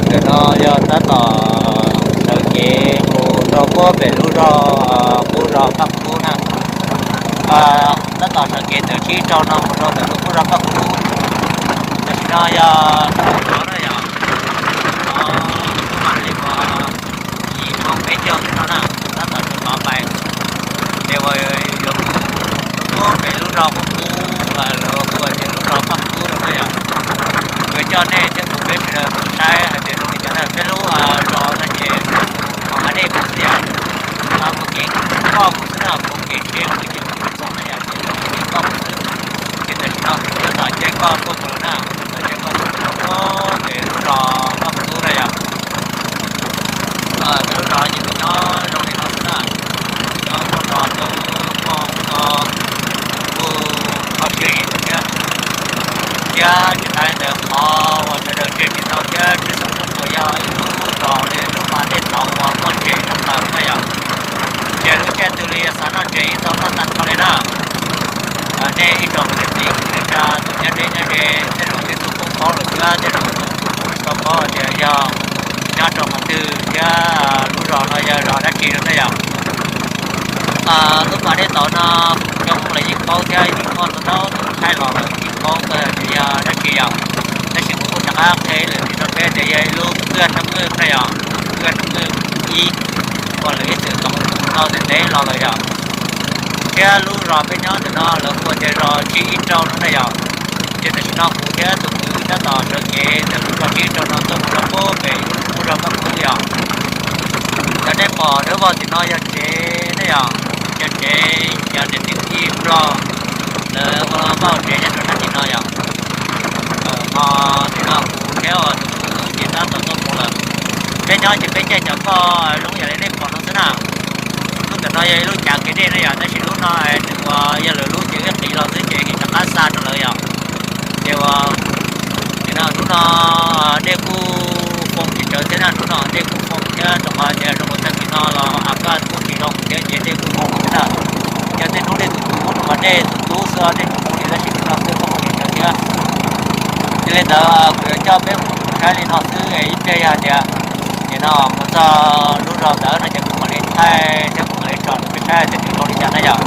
Ntawm no yog tab tom sawv kev mus rau puag pem lub zos, qub zos Paj Kub na. Tab tom sawv kev ntawm tsib rau no mus rau ntawm lub qub zos Paj Kub. Tam sim no yog hnub no yog hnub mam li uas yim moo peb caug no na, tab tom sawv tod pais. Ces uas yuav mus rau puag pem lub zos Paj Kub, lawv hu tias lub zos Paj Kub no na yog. Kuv coj nej thiab kuv peb sawv daws mus saib hais tias zoo li cas na. Peb lub zos no ces mus hav dej mus xwb yom, mus kev koj mus xwb na, mus kev tsheb mus ces mus tsis txog na yom, ces mus kev koj mus xwb. Ces tam sim no kuv tab tom caij koj tuaj mus na, kuv tab tom caij koj tuaj mus rau puag pem lub zos Paj Kub na yom. Peb lub zos ces nws nyob zoo li no xwb na, nyob muaj zos ntawd muaj ub no kuj kho siab thiab. Thiab tsis tas li ntawd qhov uas sawv daws ntsia tsis tau thiab tsis xav nyob puas yog ib lub zos li lub pas dej tauv uas muaj ntses tshaj plaws na yom. Ces lub caij twg li xav noj ntses yeej tau noj tag nrho li na. Nej ib tsoom niam txiv kwv tij neej tsa tus nyob deb nyob ze, tej zaum twb tau paub lawm thiab tej zaum tsis tau paub tias yog nyob rau qhov twg thiab lub zos no yog zos dab tsi no na yom. Lub pas dej tauv no cov Hmoob lawv yeej paub thiab yeej muaj ntau ntau tus thaij los lawm yeej paub kawg tias yog dab tsi yom. Tab sis kuv kuj rov qab qhia lwm tus rau peb tias yog ib lub kwj Nab Mwj na yom, kwj Nab Mwj ib uas lawv ib txwm tau ntev ntev los lawm yom. Thiab lub zos peb nyob ntawm no lawv hu tias zos Tsib Ib Rau no na yom. Ces tam sim no kuv thiab tus kwv tab tom sawv kev ntawm lub zos Tsib Ib Rau no tuaj mus rau puag pem lub zos Paj Kub yom. Cov nej pom dawb vog tim no yog tsev ne yom, yog tsev cov niam txiv kwv tij Nplog lawv ua vaj ua tsev nyob rau sab tim no yom. Ho tim no kuv thiab tus kwv ces tab tom tuaj mus lawm. Peb nyob ces peb caij cov koj zoo yam li nej pom no xwb na. Lub ntawm no yog ib lub cav kev dej na yom, tab sis lub no nws uas yog lawv lub ces wb qiv los xwb ces wb rov qab xa rau lawv yom. Ces uas nim no hnub no dej kuj foo tsis tsawg thiab na, hnub no dej kuj foo thiab rau qhov tias zoo nkaus tag kis no los av kaj kuj tsis zoo thiab ces dej kuj foo thiab na. Yog tej hnub dej tus tus rau qhov dej tus tub xwb dej tsis foo li, tab sis hnub no kuj foo tsis tsawg thiab. Yog li ntawd kuv yuav coj peb mus saib li no xwb, ib pliag yog tias nim no mus txog lub zos ntawd no ces kuv mam li thaij thiab kuv mam li tso rau peb saib tias nws zoo li cas na yom.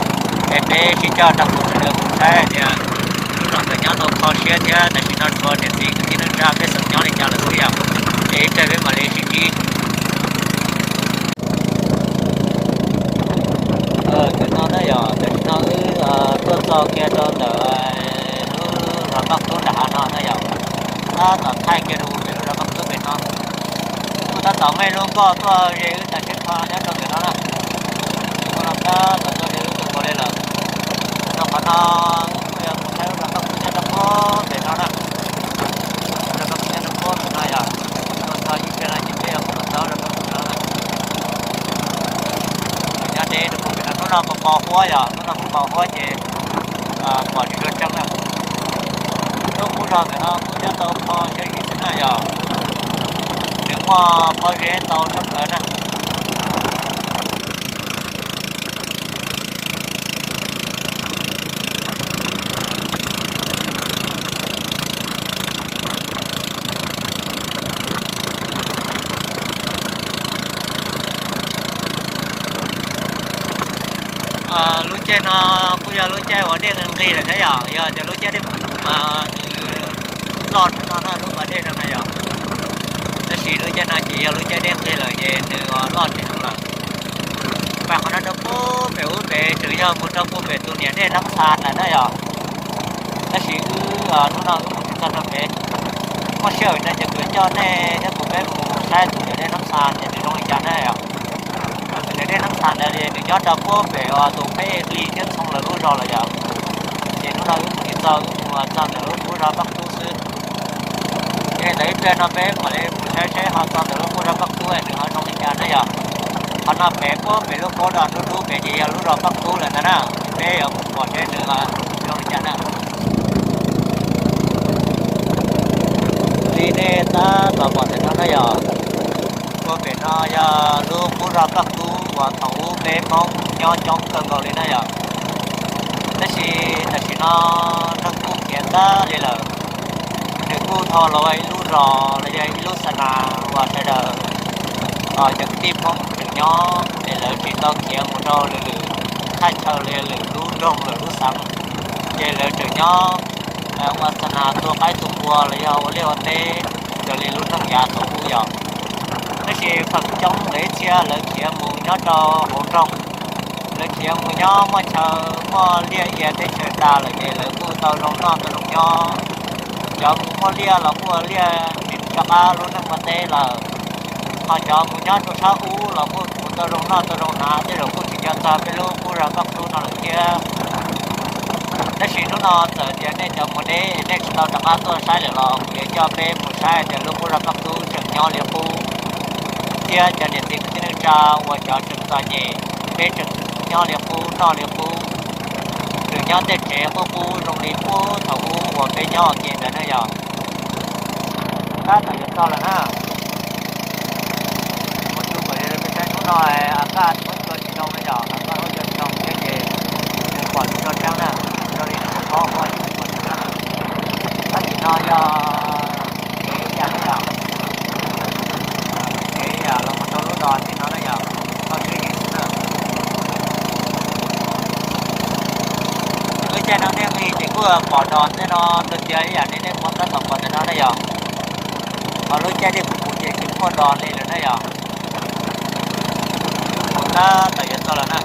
Es peb sib coj nrog kuv sawv daws mus saib tias lub zos ntawd nyob tau kho siab thiab tam sim no tshuav niam txiv kwv tij neej tsa pej xeem nyob li cas lawm xwb yom. Ces ib pliag peb mam li sib ntsib. Tam no na yom, tam sim no wb tuaj txog kiag rau ntawm lub zos Paj Kub nram hav no na yom. Tab tom thaij kiag rau pem lub zos Paj Kub pem no. Kuj tab tom muaj ib lub nkoj tuaj ze wb tag siab kho nyob rau ntawm no na. Lub nkoj no tab tom tuaj ze wb kawg nkaus li lawm. Rau qhov no wb kuj yuav mus saib lub zos Paj Kub nyob rau puag pem no na. Zos Paj Kub nyob rau puag pem no yom. Tuaj txog ib pliag no ces peb yuav mus rau lub zos Paj Kub no na. Nyob deb rau puag pem no, hnub no pos pos huab yom, hnub no pos pos huab ces pom tsis tshua tseeb na. Lub qub zos ntawm no kuj nyob tau kho siab ib xwb na yom. Nws muaj pob zeb ntau tshaj plaws na. Lub caij no kuj yog lub caij uas dej nqig nqig lawm thiab yom, yog tias lub caij dej nws loj no na, lub pas dej no na yom. Tab sis lub caij no ces yog lub caij dej nqig lawm ces nws loj tsis heev lawm. Pais qhov no rau puag pem ub pem tseem yog mus rau puag pem tus niam dej Nab Xas ntawd na yom. Tab sis wb hnub no wb mus tsis txog rau pem. Muaj sij hawm no ces kuv coj nej thiab kuv peb mus saib tus niam dej Nab Xas tias nws zoo li cas na yom. Tus niam dej Nab Xas ntawd nws nyob rau puag pem tus Pheb Hli thiab Ntxhoo lawv lub zos lawm yom. Ces hnub no wb mus tsis txog, wb mus txog ntawm lub qub zos Paj Kub xwb. Yog li ntawd ib pliag no peb mam li mus saib seb ho txog ntawm lub qub zos Paj Kub nws ho zoo li cas na yom. Qhov no pem puag pem lub pob zos dub dub pem ces yog lub zos Paj Kub lawm ntag na. Peb yuav mus pom seb nws zoo li cas na. Li nej tab tom pom ntawm no na yom, puag pem no yog lub qub zos Paj Kub uas thaum ub peb Hmoob nyob coob kawg nkaus li na yom. Tab sis tam sim no neeg kuj khiav tag li lawm. Nws Kuj tho los ua ib lub zos los yog ib lub xa nas uas sawv daws cov kwv tij Hmoob tseem nyob ces lawv tsis tau khiav mus rau lwm lwm thaj chaw los yog lwm lub nroog lwm lub xeev, ces lawv tseem nyob ua xa nas tua qaib tua npua los yog ua liaj ua teb raws li lub neej yav thaum ub yom. Tab sis feem coob lawv ib txhia lawv khiav mus nyob rau hauv nroog, lawv khiav mus nyob muaj chaw muaj liaj ia teb chaws tas lawm ces lawv kuj tau zoo noj tau zoo nyob. Cov mus muaj liaj los kuj ua liaj tsis rov qab lub neej ua teb lawm, ho cov mus nyob rau sab ub los kuj mus tau zoo noj tau zoo hnav, tej zaum kuj tsis nco txog peb lub qub zog Paj Tub no lawm thiab. Tab sis hnub no txawm tias nej cov mus deb nej tsis tau rov qab tuaj saib lawm los kuv yuav coj peb mus saib tias lub qub zog Paj Tub tseem nyob li qub, thiab cov niam txiv kwv tij neej tsa uas cov tseem txom nyem, peb tseem nyob li qub noj li qub, tseem nyob tej tsev qub qub zoo li puag thaum ub uas peb nyob ua ke ntawd na yom. Tab tom yuav txog lawm na. Mus tsuj kom peb saib hnub no a kaj huab cua tsis zoo na yom, a kaj huab cua tsis zoo thiab ces nws pom tsis tau tseeb na, zoo li nws mus khob huab tsis pom tseeb na. Tab tim no yog kev yam yom, kev yam los mus rau lub dos tim no na yom, kho siab yim xwb na. Lub caij no nej nqis ces kuj pom dos ntej no rau tias ib yam li nej pom tab tom pom ntawm no na yom. Ho lub caij dej kuv kuv ces tsis muaj dos li lawm na yom. Mus tab tom yuav txog lawm na.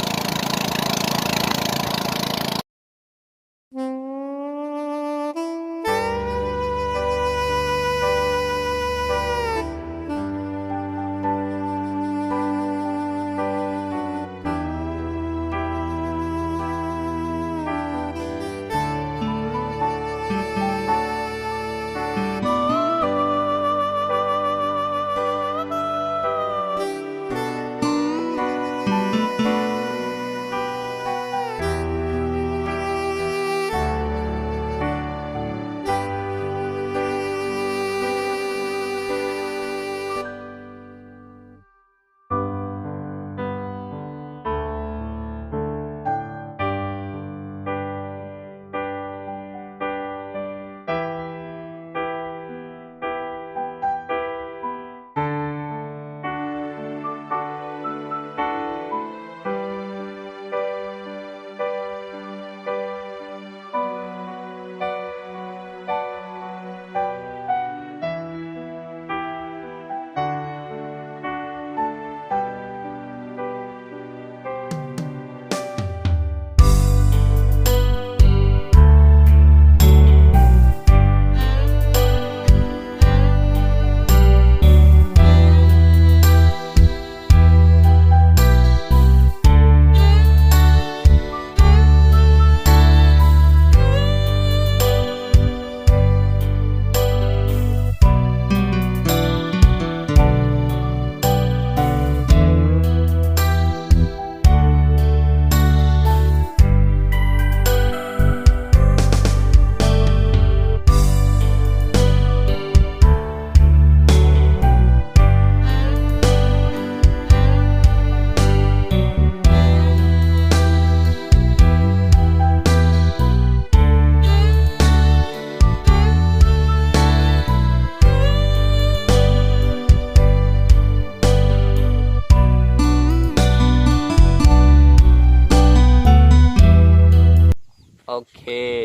Ok,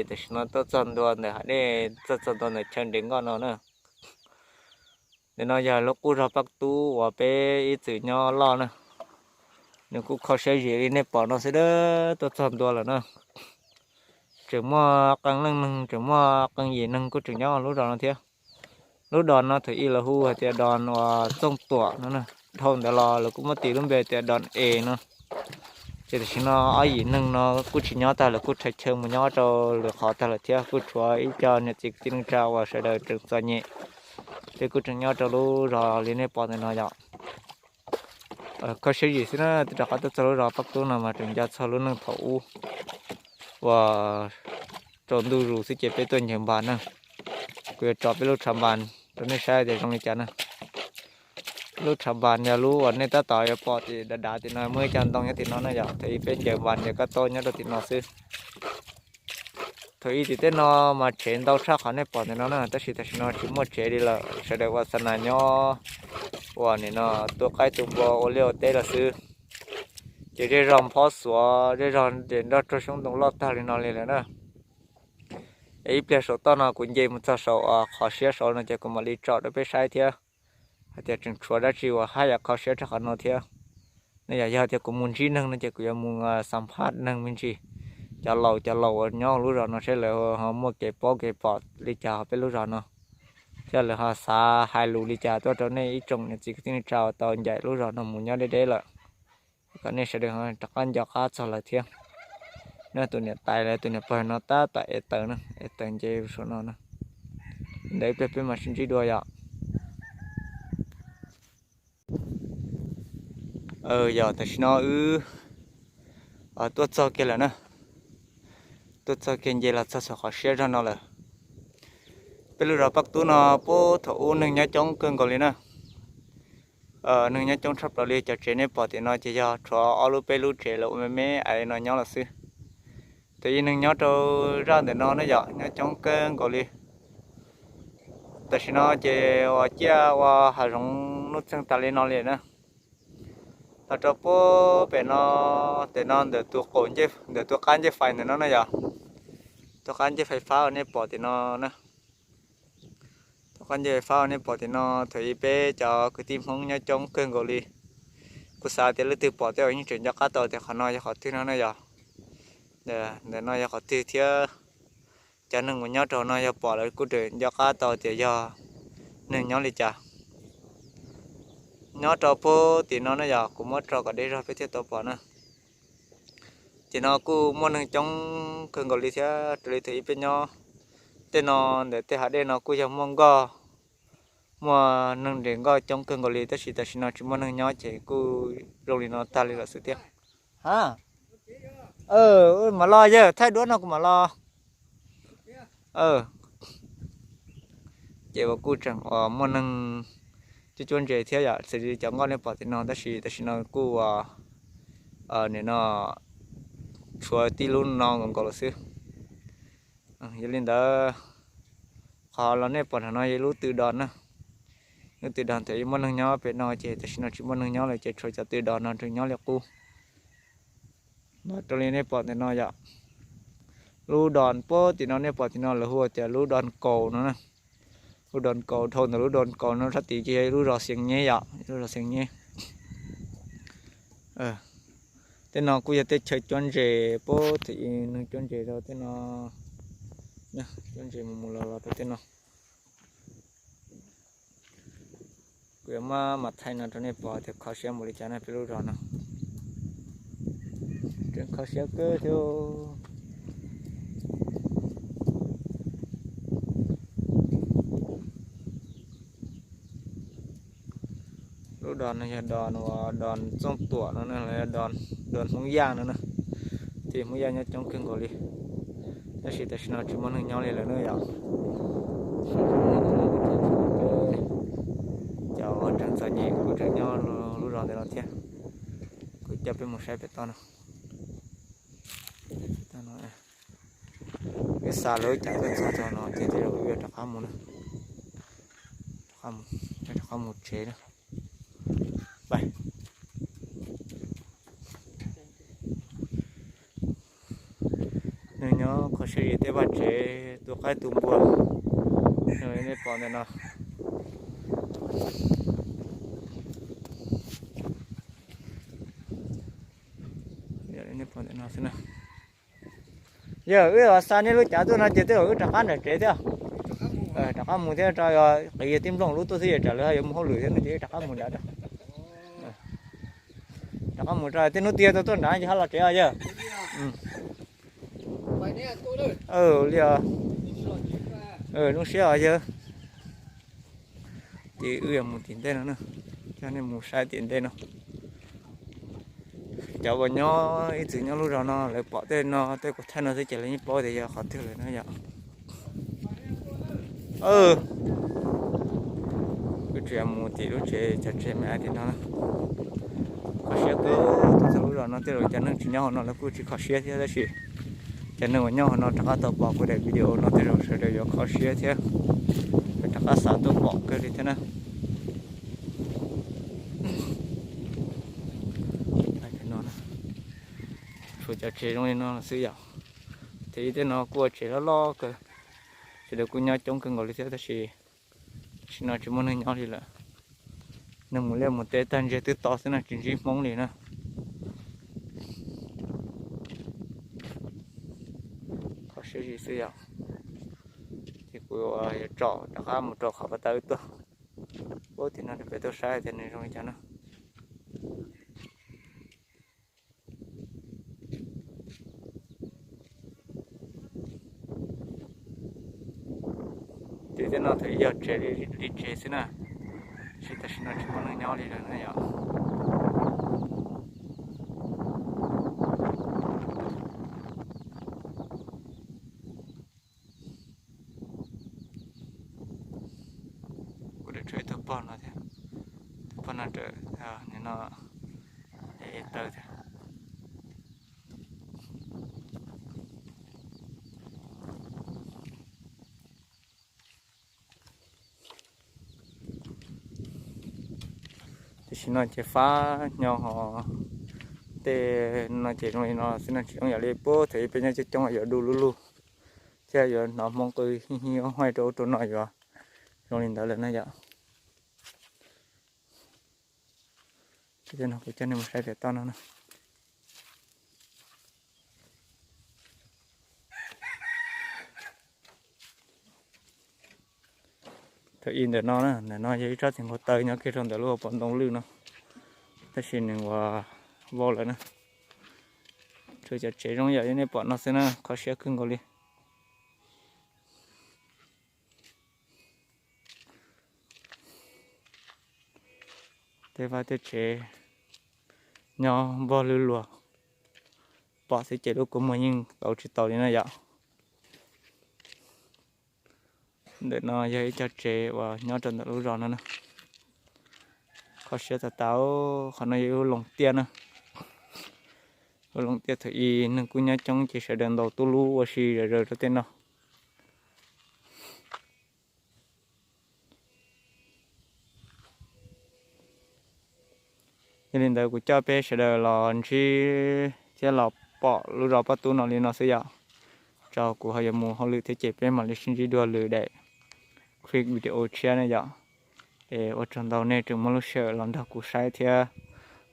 tam sim no tuaj txog ntua ntawm hav dej, tuaj txog ntua ntawm chaw nres nkoj no na. Ntawm no yog lub qub zog Paj Tub uas peb ib txwm nyob loj na. Nws kuj kho siab zim li nej pom no xwb, tuaj txog ntua lawm na. Tseem muaj qee leej neeg, tseem muaj qee yim neeg kuj tseem nyob lub zos no thiab. Lub dos no thaum ub lawv hu hais tias dos uas Txooj Tuam no na. Dhau ntawd los lawv kuj muab tis lub npe tias dos Es no. Ces tam sim no ob yim neeg no kuj tsis nyob tag, lawv kuj rhais chaw mus nyob rau lwm qhov tag lawm thiab, kuj tshuav ib co niam txiv kwv tij neej tsa uas sawv daws tseem txom nyem, ces kuj tseem nyob rau lub zos li nej pom ntawm no yom. Kho siab zim xwb na, twb rov qab tuaj txog lub zos Paj Tub no mas tseem nco txog lub neej thaum ub uas tsaus ntuj zus xwb ces peb tuaj ncaws npas na. Kuv yuav tso peb lub tshav npas rau nej saib tias zoo li cas na. Lub tshav npas yog lub uas nej tab tom yuav pom tim dav dav tim no, muaj ib co ntoo nyob tim no na yom, thaum ub peb ncaws npas ncaws kab taub nyob rau tim no xwb. Thaum ub tim tej no mas tsev ntau tshaj qhov nej pom ntawm no na, tab sis tam sim no tsis muaj tsev li lawm, sawv daws ua xa nas nyob, ua nim no tu qaib tu npua ua liaj ua teb lawm xwb. Ces zej zog phob xuav, zej zog nrog rau xyoob ntoo loj tag li no li lawm na. Es ib pliag saum toj no kuv nce mus txog saum qhov siab saud no ces kuv mam li tsom rau peb saib thiab, hais tias tseem tshuav dab tsi uas haj yam kho siab rau qhov no thiab. Nej yog, yog tias kuv mus ntsib neeg no ces kuv yuav mus xam phaj neeg me ntsis, cov laus cov laus uas nyob lub zos no saib lawv ho muaj kev paub kev pom li cas hauv peb lub zos no, thiab lawv ho xav hais lus li cas tuaj rau nej ib tsoom niam txiv kwv tij neej tsa uas tau ncaim lub zos no mus nyob deb deb lawm, kom nej sawv daws rov qab nco qab txog lawv thiab. Nej tus niam tais los tus niam pog no tab tom ev taws na, ev taws nce saum no na. Ntawd ib pliag peb mam sib ntsib dua yom. Yog tam sim no wb tuaj txog kiag lawm na, tuaj txog kiag nce los txog saum qhov siab zog no lawm. Peb lub zos Paj Tub no puag thaum ub neeg nyob coob kawg nkaus li na. Neeg nyob coob tshaj plaws li, cov tsev nej pom tim no ces yog tshuav ob lub peb lub tsev lawv ua me me aiv no nyob lawm xwb. Thaum ub neeg nyob rau zaj ntawm no ne yom, nyob coob kawg nkaus li. Tam sim no ces uas ciaj ua hav zoov nuj txeeg tas li no li na. Los rau puag pem no, pem no ntawm tus qaum, ntawm tus qab ncej fais ntawm no na yom, tus qab ncej fais fab uas nej pom tim no na. Tus qab ncej fais fab uas nej pom tim no, thaum ub peb cov kwv tij Hmoob nyob coob kawg nkaus li. Kuv xav tias leej twg pom tej uas yeej tseem nco qab tau tias qhov no yog qhov twg no na yom. Ntawm no yog qhov twg thiab cov neeg uas nyob rau no yog pom lawv kuj tseem nco qab tau tias yog neeg nyob li cas. Nyob rau puag tim no na yom, kuv muab tso kom deb zog peb thiaj tau pom na. Tim no kuj muaj neeg coob kawg nkaus li thiab, raws li thaum ub peb nyob. Tej no ntawm tej hav dej no kuj yog muaj nkoj, muaj neeg nres nkoj coob kawg nkaus li, tab sis tam sim no tsis muaj neeg nyob ces kuj zoo li no tag li lawm xwb thiab. Ha, mam los yawg, thaij duab no kuv mam los. Ces uas kuj tseem uas muaj neeg cuab cuab ntses thiab yom, xws li cov nkoj nej pom tim no, tab sis tam sim no kuj uas nim no tshuav tib lub no nkaus nkaus lawm xwb. Yog li ntawd, qhov los nej pom no yog ib lub tw dos na. Lub tw dos thaum ub muaj neeg nyob pem no ces tam sim no tsis muaj neeg nyob lawm ces tshuav cov tw dos no nrog nyob li qub. Los raws li nej pom ntawm no yom, lub dos puag tim no nej pom tim no lawv hu tias lub dos kaus no na. Lub dos kaus, dhau ntawm lub dos kaus no sab tid ces yog ib lub zos Xeev Nyeb yom, ib lub zos Xeev Nyeb. Tej no kuj yog tej chaw cuab ntses, puag tim neeg cuab ntses rau tej no, cuab ntses mus mus los los rau tej no. Kuv yuav muab mas thaij no rau nej pom tias kho siab npaum li cas na peb lub zos no. Tseem kho siab kawg thiab. Lub dos no yog dos, dos Txooj Tuam no na, los yog dos Hmoob Yaj no na. Ces Hmoob Yaj nyob coob kawg nkaus li, tab sis tam sim no tsis muaj neeg nyob li lawm na yom. Cov uas tseem txom nyem kuj tseem nyob lub zos ntawm no thiab. Kuv coj peb mus saib pem toj no. Wb xa lawv cas tuaj txog tog no ces tej zaum wb rov qab mus na, rov qab mus tsev na. Neeg nyob kho siab li tej vaj tsev tu qaib tu npua, nej pom ntawm no. Nej pom ntawm no xwb na. Yog wb xa nej lub cav tuaj no ces tej zaum wb rov qab nram tsev thiab. Rov qab mus thiab, rau qhov yog tib nplooj lub tuaj xwb, tsam lawv yuav mus hauj lwm thiab no ces wb rov qab mus nrad. Rov qab mus rau tej hnub twg tau tuaj nrad ces ho los tsev os yawg. Li os, zoo siab os yawg. Ces wb yuav mus tim ntej no na, coj nej mus saib tim ntej no. Cov uas nyob ib txwm nyob lub zos no lawv pom tej no, tej kuv thaij no xwb ces lawv yeej paub tias yog qhov twg lawm na yom. Wb tseem mus tim lub tsev, cov tsev me ais tim no na. Kho siab kawg, tuaj txog lub zos no tej zaum cov neeg tsis nyob hauv no lawv kuj tsis kho siab thiab tab sis Ces neeg uas nyob hauv no rov qab tau pom kuv daim video no tej zaum sawv daws yuav kho siab thiab, rov qab xav tuaj pom kawg li thiab na. Tshuav cov tsev zoo li no xwb yom. Ces ib teb no kuj ua tsev loj loj kawg, sawv daws kuj nyob coob kawg nkaus li thiab tab sis tam sim no tsis muaj neeg nyob li lawm. Neeg mus liaj mus teb tag ntsiag twb to xwb no, tsis ntsib Hmoob li na. Kho siab zim xwb yom. Ces kuv yuav tsom rov qab mus rau qhov pas tawb tuaj, ub tim no peb tuaj saib tias nws zoo li cas na. Ces tej no thaum ub yog tsev li tsev xwb na, tab sis tam sim no tsis muaj neeg nyob li lawm na yom. Kuv tseem tshuav ib tug pog no thiab, tus pog no raws nim no taw thiab. Tam sim no ces fab nyo hos tej no ces zoo li no xwb no, tsis zoo yam li puag thaum ub peb nyob coob coob yuav du lug lug thiab yuav hnov Hmoob qw hi hi huaj huaj rau ub rau no yuav zoo li ntawd lawm na yom. Kuv coj nej mus saib pem toj no na. Thaum ub ntawm no na, ntawm no yog ib tsob txiv nkaus taw nyob kiag rau ntawm lub hauv paus ntoo lwj no, tab sis nws ua vau lawm na. Tshuav cov tsev zoo yam li nej pom no xwb na, kho siab kawg nkaus li. Tej vaj tej tsev nyob npog lwj luag, pom xwb ces lub kua muag yeej tau tsis tau li na yom. Ntawm no yog ib co tsev uas nyob rau ntawm lub zos no na. Kho siab tas tas, qhov no yog ib lub loos tiaj na. Lub loos tiaj thaum ub neeg kuj nyob coob ces sawv daws ntaus tub lub ua si zom zaws rau tej no. Yog li ntawd kuv coj peb sawv daws los ntsib thiab los pom lub zos Paj Tub no li no xwb yom. Tso kuv ho yuav mus hauj lwm thiab ces peb mam li sib ntsib dua lwm daim clip video tshiab ne yom. Es ua tsaug ntau nej tseem muaj lub sij hawm los nrog kuv saib thiab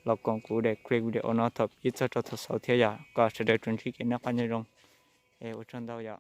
los koom kuv daim clip video no thaum pib txog rau thaum xaus thiab yom. Kom sawv daws tsuas ntsib kev noj qab nyob zoo. Es ua tsaug ntau yom.